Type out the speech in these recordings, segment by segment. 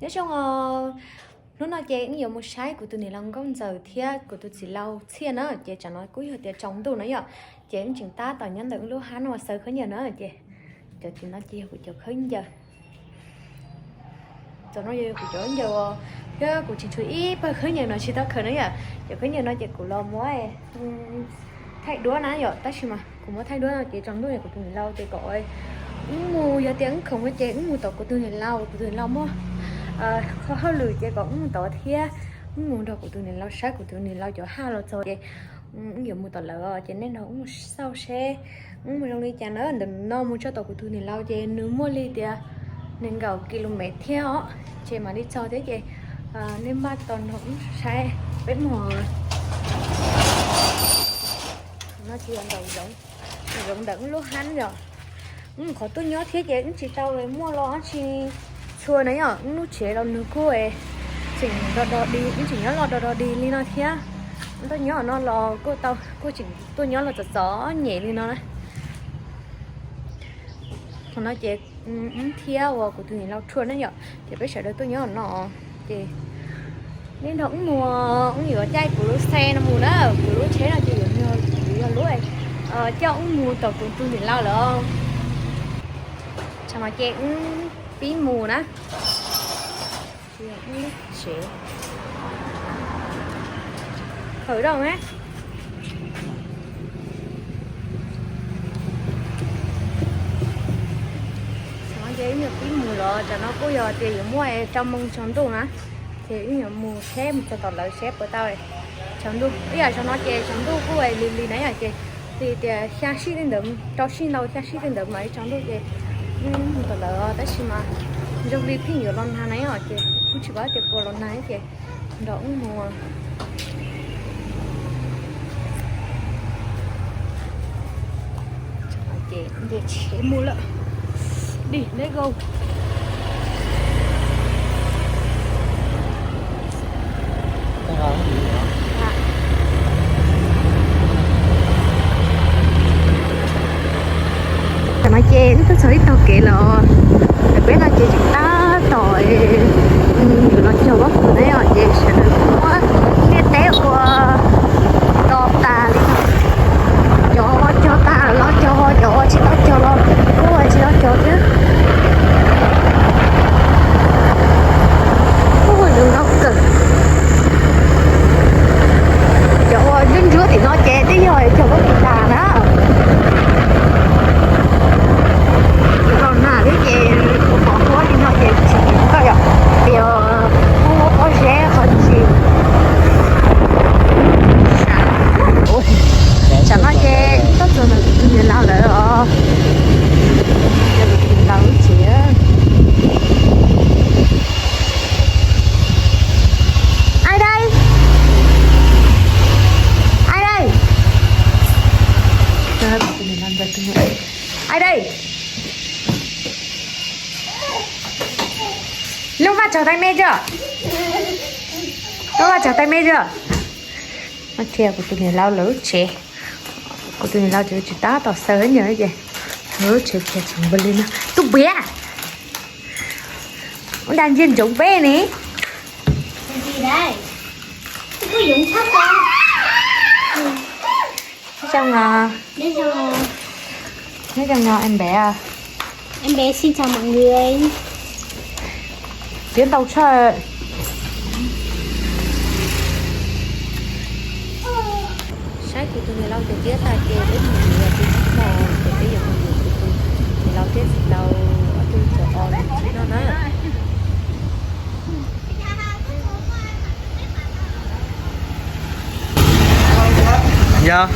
Nyob zoo os, hnub no ces wb yuav mus saib kuv tus niam laus Nkauj Ntxawm thiab kuv tus txiv laus Txhiaj na, ces tsam no kuj yog tias tsaus ntuj na yom, ces wb tseem tab tom nyob ntawm wb lub hab no xaws khaub ncaws na, ces cov tim no ces yog kuv cov khaub ncaws. Cov no yog kuv cov khaub ncaws thiab kuv tseem tshuav ib pawg khaub ncaws no tsis tau khaws na yom. Cov khaub ncaws no ces kuv los muab thaij duab na yom, tab sis mas kuv muab thaij duab no ces tsaus ntuj kuv tus niam laus ces kom wb mus, yog tias wb khoom ces wb mus tom kuv tus niam laus, kuv tus niam laus muaj qhov hauj lwm ces kom wb mus tod thiab. Wb mus nrog kuv tus niam laus saib kuv tus niam laus cov haj los txog ces wb yuav mus tom lawv os, ces nej nrog wb mus xauj seb wb mus zoo li cas na. Ntawm no mus txog tom kuv tus niam laus ces nws muaj li tias nees nkaum kilomev thiab os, ces mam li txog thiab ces nej maj tos nrog wb saib peb mus. No ces nkaum zoov, zoov ntawm wb lub hab yom. Wb qhov tuaj nyob thiab ces wb tsis tau muaj los dab tsi txhua na yom, wb lub tsev los nws kuj tseem do do dig, wb tseem nyob los do do dig li no thiab. Wb tuaj nyob no los kuj tau, kuj tseem tuaj nyob los txom txom nyem li no na. Qhov no ces wb thiab uas kuv tus niam laus Tshuaj na yom, ces peb sawv daws tuaj nyob no. Ces nej nrog wb mus, wb yuav caij kuv lub xe no mus na, kuv lub tsheb no ces yuav, yuav yog lub coj wb mus tom kuv tus niam laus lawm. Tsam no ces wb pib mus na. Wb lub tsev khawm dau na. Tsam no ces wb yuav pib mus lawm, tsam no kuj yog tias yuav muaj rau moo tsaus ntuj na, ces wb yuav mus seb mus txog tom lawv seb puas tau tsaus ntuj. Ib yam tsam no ces tsaus ntuj kuj lig lig na yom, ces li tias xya sij tej ntawd, rau sij ntau xya sij tej ntawd mas tsaus ntuj ces wb mus tom lawv, tab sis mas zoo li pheej yuav los nag na yom, ces kuj tsis paub tias puas los nag ces nrog wb mus. Ces ntiag tsheb mus lawm. Dig, let's go. Tam no ces wb twb txog ib tog kev lawm. Tam peb no ces tseem tab tom yuav los cog pob kws na yom, ces sawv daws muab ntiaj teb ua to tas li. Cov cog tas los cog, cov tsis tau cog los kuj tsis tau cog thiab. Ua zoo nkauj kawg. Cov ua ntsuab ntsuab tim no ces twb yog cog pob kws tas na. Los nag thiab ces kuv pom huab li no ces tsis koj yom, yog huab pob zeb qhov tsis. Tsam no ces txog ntawm kuv tus niam laus lawm os. Kuv tus niam laus lub tsev. Ai đây? Ai đây? Ai đây? Lub vaj tsog tay me chưa? Lub vaj tsog tay me chưa? Kuv tus niam laus lawv lub tsev. Kuv tus niam laus tsev tsis tab tom xaws nyuag ces lub tsev tseem npawg li no. Tus piav, ua dag ntsia ntsoov peb ne. Nyob zoo, nyob zoo, em bé à? Em bé xin chào mọi người. Piav tau tshaj. Saib kuv tus niam laus cov tiab tas ces peb mus yuav tus tib mos ces peb yuav mus yuav kuv tus niam laus thiab txiv laus ob tug cov os tib no na. Yog.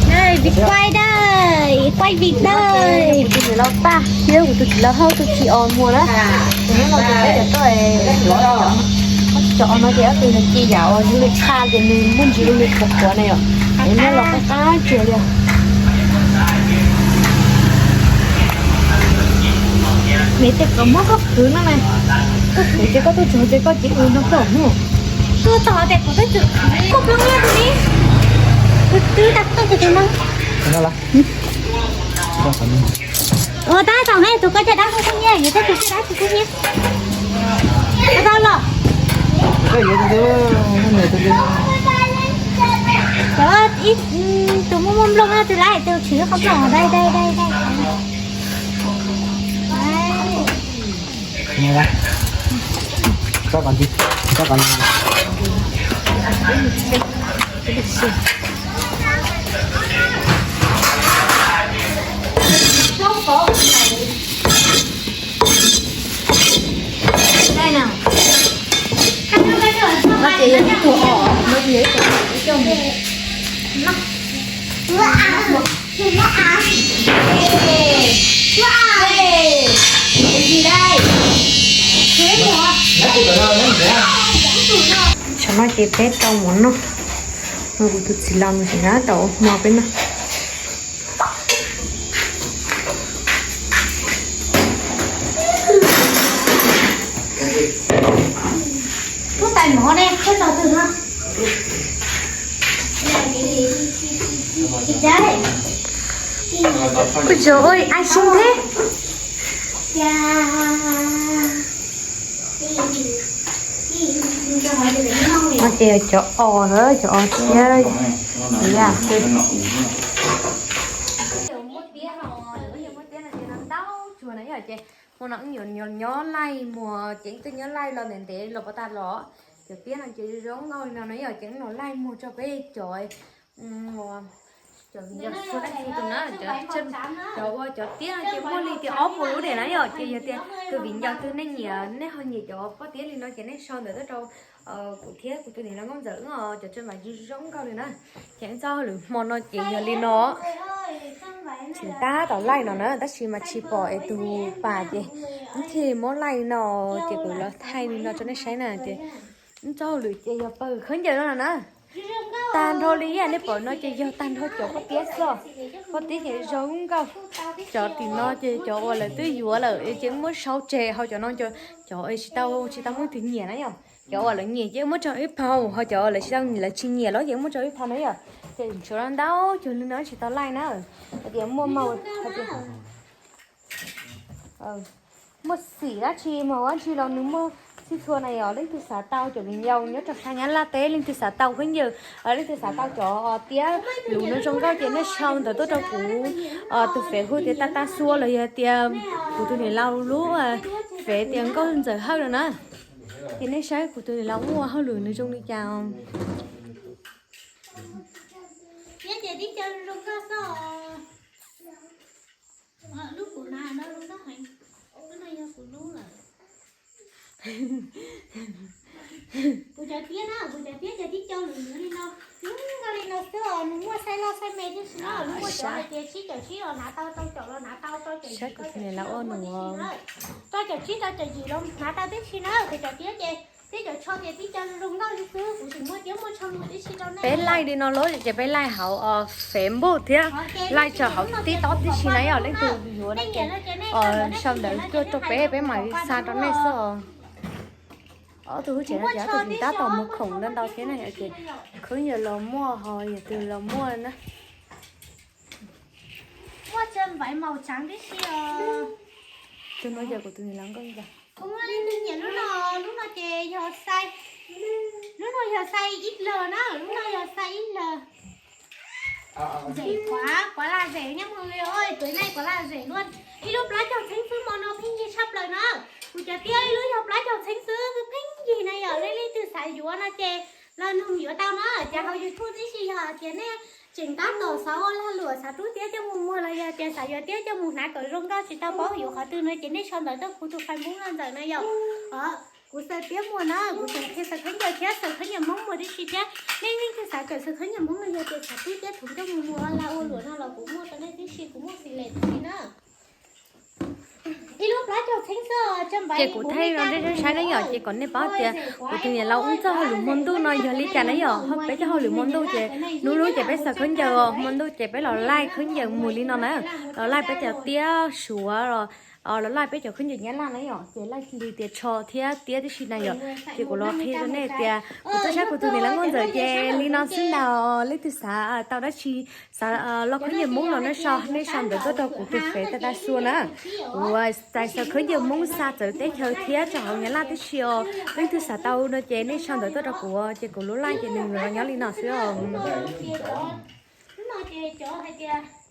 Đây, vịt quay đây, quay vịt đây. Kuv tus niam laus tag thiab kuv tus txiv laus hauj tus tsis os muag na. Ces nyob no ces peb cov tuaj, cov os no ces ob tug nws cia yam uas zoo li tshaj ces nws muaj ntsis zoo li qhuav qhuav na yom. Ces nyob los qab qab tsuag li. Nws tej qhov muab koj khwv no na. Ces koj tuaj txog ces koj cia li no pom mus. Tuaj txog ces kuv twb tsis, koj plob nyiaj tus ni. Twb twb tag tuaj txog no. Ua tab tom ne tus koj caj dab kuj nyiaj, yuav tej tus caj dab tsis kuj nyiaj. Tau los. Cov ib tus muaj muaj nplooj no tus lawm, tus tsis muaj nplooj, dai dai dai dai. Tsam no ces peb rau mov noj, kuv tus txiv laus nws tseem rau hmo peb noj. Koj tais mov ne, koj tais twg no? Ui dồi ôi, ai sung thế. Ces cov os na, cov os thiab. Muab tiab no, muab tiab no ces no ntau tsuag na yom, ces hmo no wb yuav nyob laij muag ces wb twb nyob laij los ntev ntev los puas tas los. Cov tiab no ces zoo nkauj li no na yom, ces wb los laij muag rau peb cov, cov viv ncaus txhua leej txhua tus na, cov, cov ua cov tiab no ces muaj li tias ob puas lub diam na yom, ces yog tias tus viv ncaus twg nej nyiam, nej ho nyiam cov pob tiab li no ces nej sau ntawv tuaj rau kuv thiab kuv tus niam laus nkauj ntxawm wb os, cov tswv npaim zoo nkauj li na. Ces wb txoj hauj lwm hmo no ces yog li no. Tseem tab tom laij no na tab sis mas tsis pom es tus pas ces wb thiaj muab laij no, ces kuv los thaij li no rau nej saib na ces wb txoj hauj lwm ces yog pawg khaub ncaws no na. Tag nrho li nej pom no ces yog tag nrho cov pob tiab xwb. Pob tiab ces zoo nkauj. Cov tim no ces cov uas lawv twb yuav lawm ces muab sau tseg, ho cov no, cov tsis tau, tsis tau muaj tus nyiam na yom. Cov uas lawv nyiam ces muab rau ib phau, ho cov uas lawv tsis tau, lawv tsis nyiam los ces muab rau ib phau na yom. Ces tshuav ntau cuag li no tsis tau laij na. Hais tias muaj maus hais tias muaj xim dab tsi mas dab tsi los nws muaj txhij txhua na yom. Leej twg xav tau, cov viv ncaus nyob rau sab Nyab Laj teb leej twg xav tau khaub ncaws, leej twg xav tau cov tiab lus no zoo nkauj ces nej sau ntawv tuaj rau kuv tus fev hu tias Tag Tag Xua los yog tias kuv tus niam laus lub fev tias Nkauj Ntxawm Hawj no na. Ces nej saib kuv tus niam laus muaj hauj lwm nws zoo li cas. Lub kuv na, lub no yog kuv lub lawm. Kuv cov tiab na, kuv cov tiab cov tib co lwm lwm li no, lub nkaus li no xwb os, nws muaj size loj size me tib si na, lub muaj cov hais tias tsib caum tsib los hnav tau, rau caum los hnav tau, rau caum yim rau caum tsib los hnav tau tib si na, rau caum tsib rau caum yim los hnav tau tib si na, kuv cov tiab ces tib cov tsho tias tib co zoo nkauj li xwb, kuv tseem muaj tiab muaj tsho muag tib si rau nej. Peb laij li no lawm ces peb laij hauv Facebook thiab laij tso hauv TikTok tib si na yom, leej twg yuav no ces sau ntawv tuaj rau peb, peb mam li xa rau nej xwb os. Ob tug hwj tsev no ces ob tug tseem tab tom mus khoom ntau ntau thiab na, ces khaub ncaws los muaj ho yog twg los muaj na. Muaj tsev npaim maum tsev tib si os. Tus no yog kuv tus niam laus nkauj ntxawm. Kuv muaj leej twg nyiam lub no, lub no ces yog size, lub no yog size ib lawm na, lub no yog size ib lawm. Rẻ quá, quá là rẻ nha mọi người ơi, tối nay quá là rẻ luôn. Ib lub plaub caug txheeb xwb mas no pheej yig tshaj plaws na. Kuv cov tiab ib lub yog plaub caug txheeb xwb, pheej yig na yom, leej leej twg xav yuav no ces los nug yuav tau na, ces hauv YouTube tib si yog tias nej tseem tab tom xav ua lag luam xav rub tiab coj mus muag los yog tias xav yuav tiab coj mus hnav kom zoo nkauj tsis tau paub yuav qhov twg no ces nej sau ntawv tuaj kuv tus Facebook no ntawm no yom. Kuv xaws tiab muag na, kuv tseem qhia xaws khaub ncaws thiab xaws khaub ncaws Hmoob muag tib si thiab. Nej leej twg xav kawm xaws khaub ncaws Hmoob no yog tias xav rub tiab thum coj mus muag ua lag ua luam no los kuv muaj rau nej tib si, kuv muaj xis les tib si na. Ib lub plaub caug txheeb xwb. Ces kuv thaij rau nej saib na yom, ces kom nej paub tias kuv tus niam laus wb txoj hauj lwm hmo ntuj no yog li cas na yom. Peb txoj hauj lwm hmo ntuj ces hnub hnub ces peb xaws khaub ncaws, hmo ntuj ces peb los laij khaub ncaws mus li no na. Los laij peb cov tiab suav los los laij peb cov khaub ncaws Nyab Laj na yom, ces laij li tias tsho thiab tiab tib si na yom. Ces kuv los qhia rau nej tias kuv tuaj saib kuv tus niam laus Nkauj Ntxawm ces li no xwb ntag. Leej twg xav tau dab tsi, xav los khaub ncaws Hmoob los nej sau, nej sau ntawv tuaj rau kuv tus fev Tais Tais Xua na. Kuv tais xav khaub ncaws Hmoob xa txawv teb chaws thiab rau hauv Nyab Laj tib si os. Leej twg xav tau no ces nej sau ntawv tuaj rau kuv, ces kuv lub laij ces nws los nyob li no xwb os. Hnub no ces cov hais tias